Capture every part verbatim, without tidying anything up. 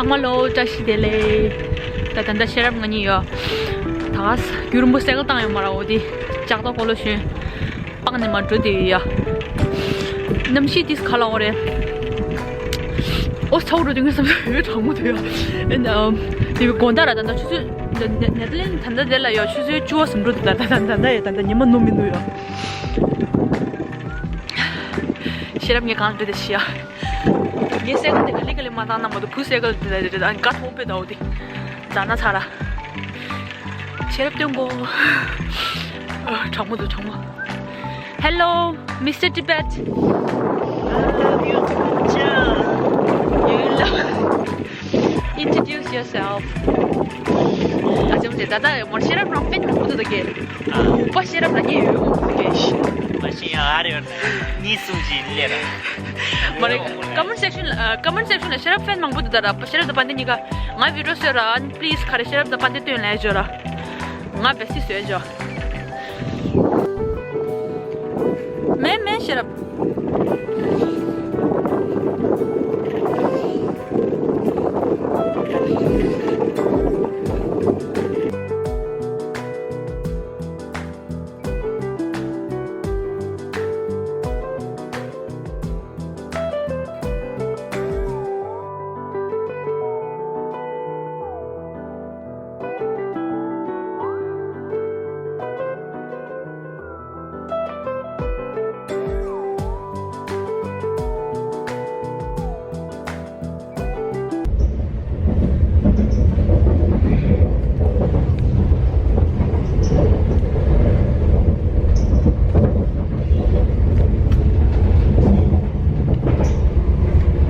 མ་ལོ། བཀྲ་ཤིས་བདེ་ལེགས། ད་ད་ད་ཤེས་རབ་ང་གཉིས་ཡོད། ད་རྒྱུན་རིང་པོ་སའི་ཀལ་བཏང་ཡོད་མ་ར། འོ་དེ་ལྕགས་ཐོག་ཁོ་ལོ་ཞོན་སྤང་ནས་མར་འགྲོ་དེ་ཡོད་ཡ། གནམ་གཤིས་དེ་ག་ལ་འོ་རེད། ཨོ་ཚ་བོ་འགྲོ་དུས་ངའི་བསམ་ཚུལ་ཡོད་གྲང་མོ་དུ་ཡ། ཨེ་ན་དེ་བའི་དགོང་དག་ར། ད་ད་ཆུ་ཚོད་ནེ་ནེ་ནེ་ཐ་ལན་ད་ད་དེ་ལ་ཡོད། ཆུ་ཚོད་བཅུ་པ་ཟིན་འགྲོ་དུ། ད་ད་ད་ད་ཡ། ད་ད་ཉི་མ་ནུབ་མི་ནུབ་ཡ། ཤེས་རབ་ངས་གང་འདྲི་དེ་ཤི་ཡ། ངའི་སའི་ཀལ་དེ་ག་ལེ་ག་ལེ་མ་བཏང་ན་མ་གཏོགས། བུ་སའི་ཀལ་དེ་ད་དེ་ད་དགའ་ཐོག་པའི་ཟླ་བོ་དེ་ཛ་ན་ཚ་ར། ཤེས་རབ་སྟོན་གོ། ཨ། གྲང་མོ་འདུག་གྲང་མོ། Hello, Mister Tibet. Introduce yourself. ཨ་ཅམ་དེ་ད་ད་མོར་ཤེས་རབ་རང་ཕན་མང་པོ་འདུག་ད་གེ། ཨ། ཁོ་པ་ཤེས་རབ་ལ་ཉེ་ཡོད་མོ་འདུག་གེ། མ་ཤེས་ཡ་ཨ་རེ་ཡོད། གཉིས་གསུམ་བཞི་ལས་ར། མ་རེད། ཀོ་མེན་སེག་ཤོན་ལ། ཨ། ཀོ་མེན་སེག་ཤོན་ལ་ཤེས་རབ་ཕན་མང་པོ་འདུག་ད་ར། ཤེས་རབ་དང་དཔལ་ལྡན་གཉིས་ཀ་ང་བི་ཌིའོ་བཟོས་ར། ཨ་ནི་པི་ལི་སི་ག་རེ་ཤེས་རབ་དང་དཔལ་ལྡན་སྟོན་ལས་བྱོས་ར། ང་བེ་སི་བཟོས་བྱོས། མེ་མེ་ཤེས་རབ།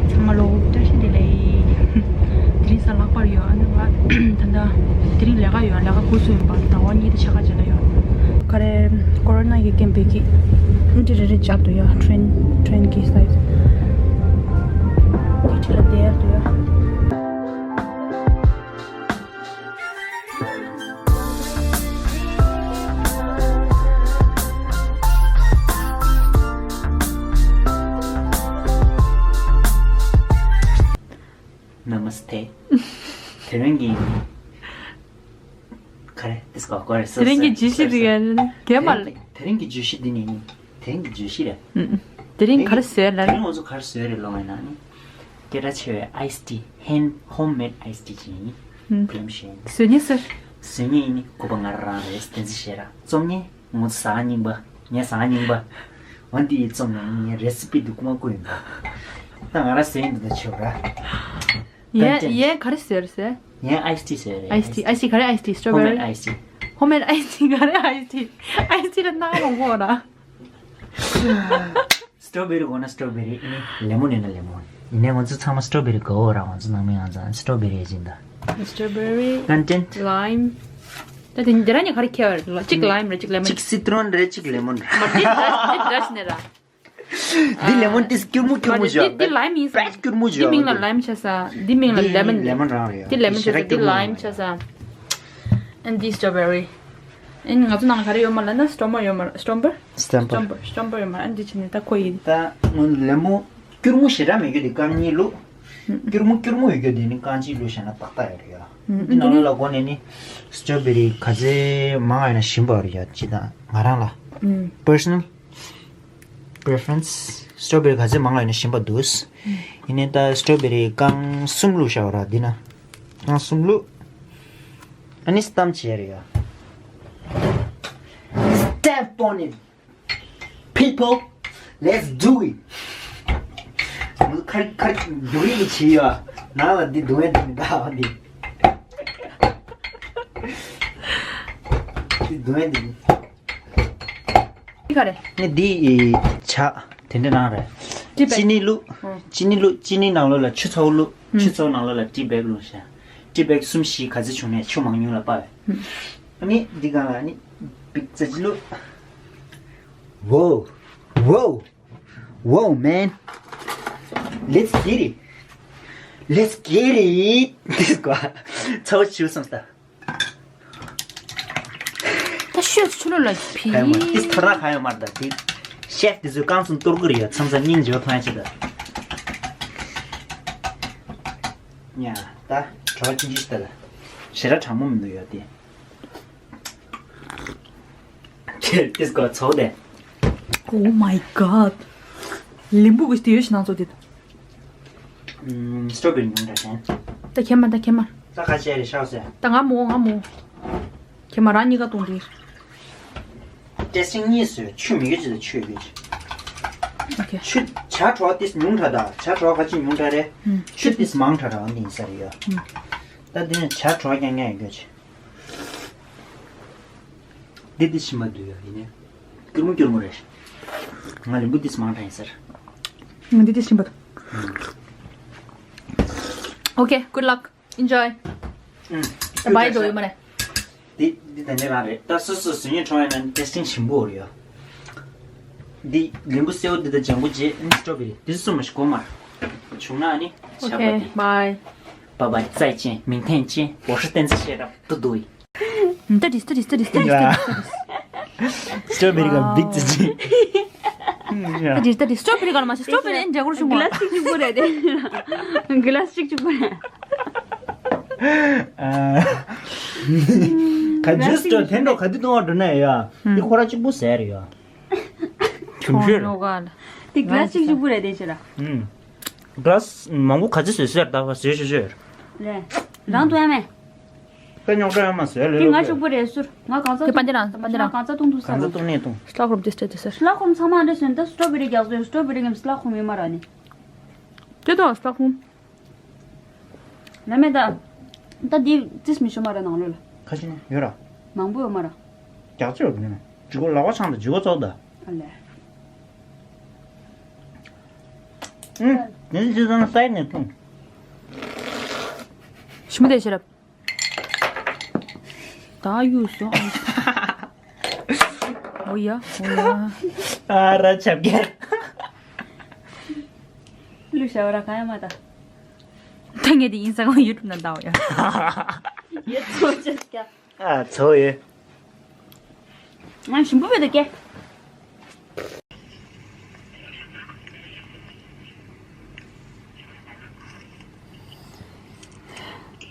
ཚང་མ་ལོ་བཀྲ་ཤིས་བདེ་ལེགས། དེ་རིང་གཟའ་ལྷག་པར་ཡོད། ཨ་ནི་ང་ད་ལྟ་དེ་རིང་ལས་ཀ་ཡོད། ལས་ཀ་སྐུ་གཟུགས་ཡིན་པ་ཟླ་བ་གཉིས་དང་ཕྱེད་ཀ་ཅིག་ལ་ཡོད། ག་རེ། ཀོ་རོ་ན་གི་རྐྱེན་པས་ཀྱི་འདི་རེ་རེ་བཅག་འདུག་ཡ། ཊེན་ཊེན་གི་སའིཛ་འདི་ཁྲི་ལ་བསྡད་འདུག་ཡ། Namaste. དེ་རིང་གི་ག་རེ། དེ་རིང་གི་བརྗོད་གཞི་དེ་ག་རེ་རེད། དེ་མ་ལ། དེ་རིང་གི་བརྗོད་གཞི་འདི་ནི་ནི། དེ་རིང་གི་བརྗོད་གཞི་རེད། ཨུ། དེ་རིང་ག་རེ་བཟོས་ལ། དེ་རིང་ང་ཚོ་ག་རེ་བཟོས་རེད་ལབ་ན་ནི། སྐད་གྲགས་ཆེ་བའི་ཨའི་སི་ཊི། ཧེན་ཧོམ་མེད་ཨའི་སི་ཊི་ཅིག་ཡིན། ཨུ། བུ་ལམ་ཤེས། བཟོ་མཁན་སུ། བཟོ་མཁན་ཡིན་ནི་ཀོ་པ་ང་རང་རེད། བསྟན་འཛིན་ཤེས་ར། རྩོམ་མཁན་ང་ཚོ་ཟ་ཁང་རྙིང་པ། ངའི་ཟ་ཁང་རྙིང་པ། འོན་ཏེ་ཡི་རྩོམ་ནས་ངའི་རེ་སི་པི་འདི་རྐུ་མ་རྐུ་ཡིན་པ། ད་ང་རང་ཟས་ཡིན་འདི་ད་ཆོག་ར། ཡན་ཡན་ག་རེ་ཟེར་ཟེར། ཡན་ཨའི་སི་ཊི་ཟེར་རེད། ཨའི་སི་ཊི། ཨའི་སི་ཊི་ག་རེ། ཨའི་སི་ཊི། སི་ཊོ་བེ་རི། ཧོམ་མེད་ཨའི་སི་ཊི། ཧོམ་མེད་ཨའི་སི་ཊི་ག་རེ། ཨའི་སི་ཊི། ཨའི་སི་ཊི་ལ་སྣ་ཁ་མང་པོ་ར། སི་ཊོ་བེ་རི་དགོས་ན་སི་ཊོ་བེ་རི། ཨ་ནི་ལེ་མོན་ཡིན་ན་ལེ་མོན། ཡིན་ནའི་ང་ཚོ་ཚང་མ་སི་ཊོ་བེ་རི་དགའ་འོ་ར། ང་ཚོ་ནང་མི་ང་ཚོ་སི་ཊོ་བེ་རི་ཡ་ཅིག་ད། སི་ཊོ་བེ་རི། ཀོན་ཊེན། ལའིམ། ད་དེ་འདི་ར་ནི་ག་རེ་ཁྱེར་བ་རེད་ལ། གཅིག་ལའིམ་རེད། གཅིག་ལེ་མོན། གཅིག་སི་ཊྲོན་རེད། གཅིག་ལེ་མོན་རེད། མ་འདི་འདི་འདི་འདྲ་ཞིག་ནས་ར། འདི་ལེ་མོན་ཏིས་སྐྱུར་མོ་སྐྱུར་མོ་མ་རེད། བྱོས། འདི་འདི་ལའིམ་ཡིན་ས། དཔེ་སྐྱུར་མོ་བྱོས། འདི་མིང་ལ་ལའིམ་བྱས་ས། འདི་མིང་ལ་ལེ་མོན་རེད། ལེ་མོན་རང་རེད། འདི་ལེ་མོན་བྱས་ས། འདི་ལའིམ་བྱས་ས། ཨན་འདི་སི་ཊོ་བེ་རི། ཨན་ང་ཚོ་ནང་ལ་ག་རེ་ཡོད་མ་ལབ་ན་སི་ཊོ་མར་ཡོད་མ་རེད། སི་ཊོམ་པར། སི་ཊོམ་པར། སི་ཊོམ་པར་ཡོད་མ་རེད། ཨན་འདི་བྱས་ནས་ད་ཁོ་ཡིན། ད་ལེ་མོན་སྐྱུར་མོ་ཞེ་དྲག་མེད་རྒྱུ་དེ་རྐང་གཉིས་བླུགས། སྐྱུར་མོ་སྐྱུར་མོ་ཡོད་རྒྱུ་དེ་ནི་རྐང་གཅིག་བླུགས་བཞག་ན་ཏག་ཏག་ཡོད་རེད་ཡ། འདི་ནང་ལོགས་ལ་སྒོ་ནས་ནི་སི་ཊོ་བེ་རི་ག་ཚད་མང་བ་ཡིན་ན་ཞིམ་པ་རེད་ཡ། ཅི་ད་ང་རང་ལ་པར་སོ་ནལ་པེ་རེ་ཕེ་རེན་སི། སི་ཊོ་བེ་རི་ག་ཚད་མང་བ་ཡིན་ན་ཞིམ་པ་འདུག། ཡིན་ནའི་ད་སི་ཊོ་བེ་རི་རྐང་གསུམ་བླུགས་བཞག་ར། འདི་ན་རྐང་གསུམ་བླུགས། ཨ་ནི་སི་ཊམ་བྱས་རེད་ཡ། Stamp on it, people. Let's do it. ཁར་ཁར་འདུག་རིགས་ཀྱི་བྱེད་ཡོད། ནང་ལ་འདི་འདུག་ཡ་འདི་མི་འདའ་བ་འདི། འདི་འདུག་ཡ་འདི། འདི་ག་རེ། ནི་འདི་ཇ་དེ་འདྲ་ནང་རེད། ཊི་བེག་ཅི་ནི་བླུགས། ཨང་། ཅི་ནི་བླུགས། ཅི་ནི་ནང་ལོགས་ལ་ཆུ་ཚ་བོ་བླུགས། ཨང་། ཆུ་ཚ་བོ་ནང་ལོགས་ལ་ཊི་བེག་བླུགས་ཤག། ཊི་བེག་གསུམ་བཞི་ག་ཚོད་བྱུང་ནས་ཆུ་མང་ཉུང་ལ་དཔག་པས། ཨང་། ཨ་ནི་འདི་སྒང་ལ་ནི་བིག་ཙ་ཅི་བླུགས། Whoa, whoa, whoa, man. Let's get it. Let's get it. This guy. ཚ་བོ་ཆུ་བསམ་སྟ། ད་ཤོད་ཆུ་ལོ་ལ་ཕི། ག་ཡོད་མ་རེད། ཏིས་ཐར་ན་ག་ཡོད་མ་རེད། ད་དེ་ཤེཕ་དེ་ཚོས་རྐང་གསུམ་གཏོར་གི་རེད་ཡ། མཚམས་མཚམས་སྙིང་རྗེ་བོ་མཐོང་ཡ་ཅིག་ད། ཡ་ད། ད་གྲོགས་ཅི་ཅི་ལྟ་ལ། ཞེ་དྲག་གྲང་མོ་མི་འདུག་ཡོད་དེ། ཁྱེད་ཏིས་གོ་ཚོགས་དེ། Oh my god. ལིམ་བུ་གི་དེ་ཡོད་ཤི་ནང་ཚོ་དེ། ཨུམ། སི་ཊོ་བེ་རི་ཉུང་འདྲ་ཅན། ད་ཁྱེད་མ་ད་ཁྱེད་མ། ད་ཁ་ཤས་རེ་ཤག་ཟེར། ད་ང་མོ་ང་མོ། ཁྱེད་མ་རང་གཉིས་ཀ་གཏོང་དེ། ཏེ་སིང་གཉིས་སུ་ཆུ་མི་གི་ཅི་ལ་ཆུ་ཡོད་གི། ཨོ་ཁེ། ཆུ་ཇ་གྲོགས་ཏིས་ཉུང་དྲགས་ད་ཇ་གྲོགས་ག་ཅི་ཉུང་དྲགས་རེད། ཨུམ། ཆུ་ཏིས་མང་དྲགས་ར་འདི་ཡིན་ས་རེད་ཡ། ཨུམ། ད་འདི་ནི་ཇ་གྲོགས་རྐྱང་རྐྱང་ཡོད་གི། འདི་འདི་ཕྱིན་པ་འདུག་ཡ་ཡིན་ནི། སྐྱུར་མོ་སྐྱུར་མོ་རེད། ང་ལིམ་བུ་འདི་མང་དྲགས་ཡིན་ཟེར། ང་འདི་འདི་ཕྱིན་པ་འདུག Okay, good luck. Enjoy. ཨུམ། Bye. འདི་འདི་ད་ནི་རང་རེད། ད་སུ་སུ་སུ་ཉིན་ཁྲོང་ཡ་ན་ཏེ་སིང་ཆེན་པོ་རེད་ཡ། འདི་ལིམ་བུ་སེའུ་འདི་ད་ལྗང་གུ་རྗེས་ཨིན་སི་ཊོ་བེ་རི་འདི་སུ་མ་ཞིག་གོ་མ། བྱུང་ན་ནི་ཆ་པ་འདི། Okay, bye. Bye bye. 再见，明天见。我是电子写的，嘟嘟。 ད་རིས་ད་རིས་ད་རིས་ད་རིས་ད་རིས། སི་ཊོ་བེ་རི་ག་བིག་ཙི་ཙི། ད་རིས་ད་རིས་སི་ཊོ་བེ་རི་ག་ལ་མ་ཤི་སི་ཊོ་བེ་རི་ཨེན་འདྲ་གོར་བྱུང་བ། གི་ལ་སི་ཅིག་གཅིག་པོ་རེད་དེ། གི་ལ་སི་ཅིག་གཅིག་པོ་རེད། ག་ཇུས་ཏོ་དེ་འདྲ་ག་དུས་གཏོང་བ་འགྲོ་ན་ཡ། འདི་ཁོ་ར་གཅིག་པུ་ཟེར་ཡ། གྲུམ་ཤོད། དེ་གི་ལ་སི་ཅིག་གཅིག་པོ་རེད་དེ་ཆེ་ར། གི་ལ་སི་མང་པོ་ག་ཚོད་བཟོས་ཟེར་ད་བ་བཟོས་ཤོད་ཤོད། ལེ། རང་དུ་ཡ་མེ། ཁ་ཉོག་དྲ་ཡང་མ་ཟོས་ལེ་དེ་ལོ་ང་གཅིག་པུ་རེད་ཟུར། ང་གང་ཚ་དེ་པན་ཏི་རང་པན་ཏི་རང་གང་ཚ་ཐུང་ཐུང་ཟ་གང་ཚ་ཐུང་ནས་ཐུང་། སླ་ཁོམ་དེ་སྟེ་དེ་ཟེར། སླ་ཁོམ་ཚང་མ་འདྲ་སོན་ད་སི་ཊོ་བེ་རི་རྒྱག་ཟོས་སི་ཊོ་བེ་རི་ངམ་སླ་ཁོམ་ཡོད་མ་ར་ནི། དེ་དང་སླ་ཁོམ། ལ་མེ་ད། ད་འདི་ཙིས་མི་ཤོ་མ་ར་ནང་ལོ་ལ། ཁ་ཅིག་ནི་ཡོད་ར། མང་པོ་ཡོད་མ་ར། རྒྱག་ཅི་ཡོད་ནི་མ། ཇི་གོ་ལག་པ་ཆང་དང་ཇི་གོ་ཙོག་ད། ཨ་ལེ། ཨུམ། ནི་ཇི་ཙམ་སའི་ནས་ཐུང་། ཞི་མི་དེ་ཤེས་རབ། ད་གཡུག་སོང་། འོ་ཡ་འོ་ཡ། ཨ་ར་ཆབ་ཀྱི། ལུས་ཤ་བ་ར་ག་ཡ་མ་ད། ད་ངས་དེ་ཡིན་ས་གང་ཡུ་ཊུབ་ན་ལྟ་འོ་ཡ། ཡེ་ཚོ་ཅེས་ཀྱ། ཨ་ཚོ་ཡེ། ང་ཞིམ་པོ་བས་ད་ཀྱེ།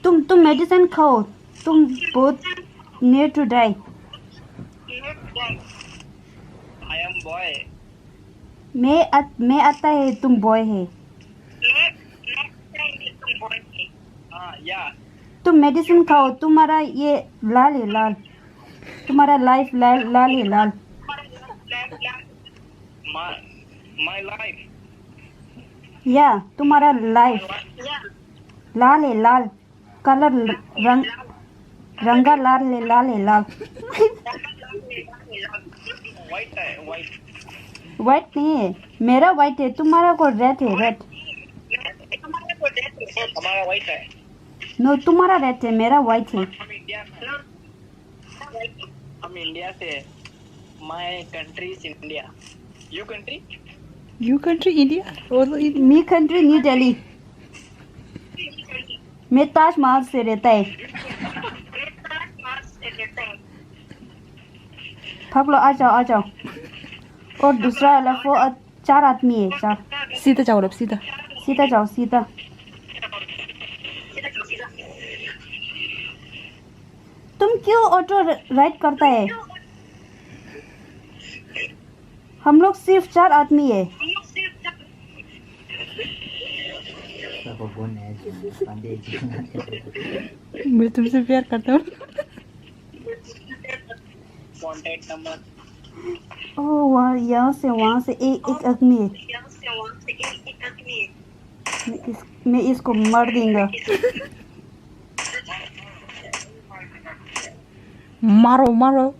तुम तुम मेडिसिन खाओ। तुम बहुत need to die. I am boy. मैं अत, मैं आता है तुम बॉय है। मैं मैं आता है तुम बॉय है। हाँ या। तुम मेडिसिन खाओ, तुम्हारा ये लाल है लाल। तुम्हारा लाइफ लाल लाल है लाल। My my life. या तुम्हारा लाइफ। या। लाल है लाल। कलर रंग रंगा लाल है लाल है लाल। White है white. वाइट नहीं है। मेरा वाइट है तुम्हारा को रेड है रेड। हमारा white है. नो तुम्हारा रेड है मेरा वाइट है। हम इंडिया से. My country is India. You country? You country India? और मी कंट्री न्यू दिल्ली। मैं ताजमहल से रहता है। भाग लो आ जाओ आ जाओ। और दूसरा वाला वो चार आदमी है चार। सीधा जाओ सीधा। सीधा जाओ सीधा। तुम क्यों ऑटो राइड करता है? हम लोग सिर्फ चार आदमी है। मैं तुमसे प्यार करता हूँ। Contact number. ओ वहाँ यहाँ से वहाँ से एक एक आदमी है। मैं इस मैं इसको मार देंगा। मारो मारो।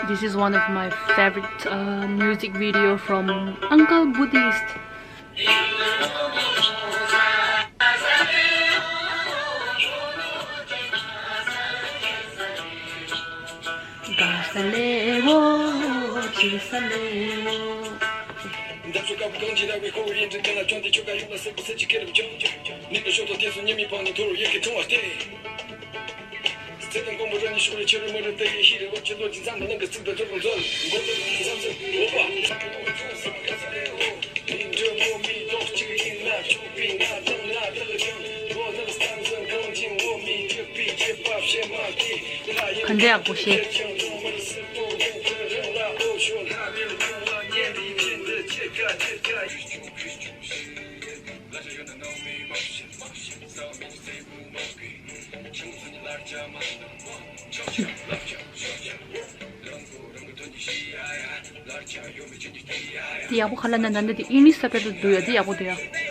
This is one of my favorite uh, music video from Uncle Buddhist. ག་འདྲ་ཡག་པོ་ཤེས། དེ་ཡག་པོ་ག་ལ་ན་ན་ན་དེ་ཨིང་ལིཤ་སབ་ཊའི་ཊལ་འདུག་ཡ། དེ་ཡག་པོ་འདུག་ཡ།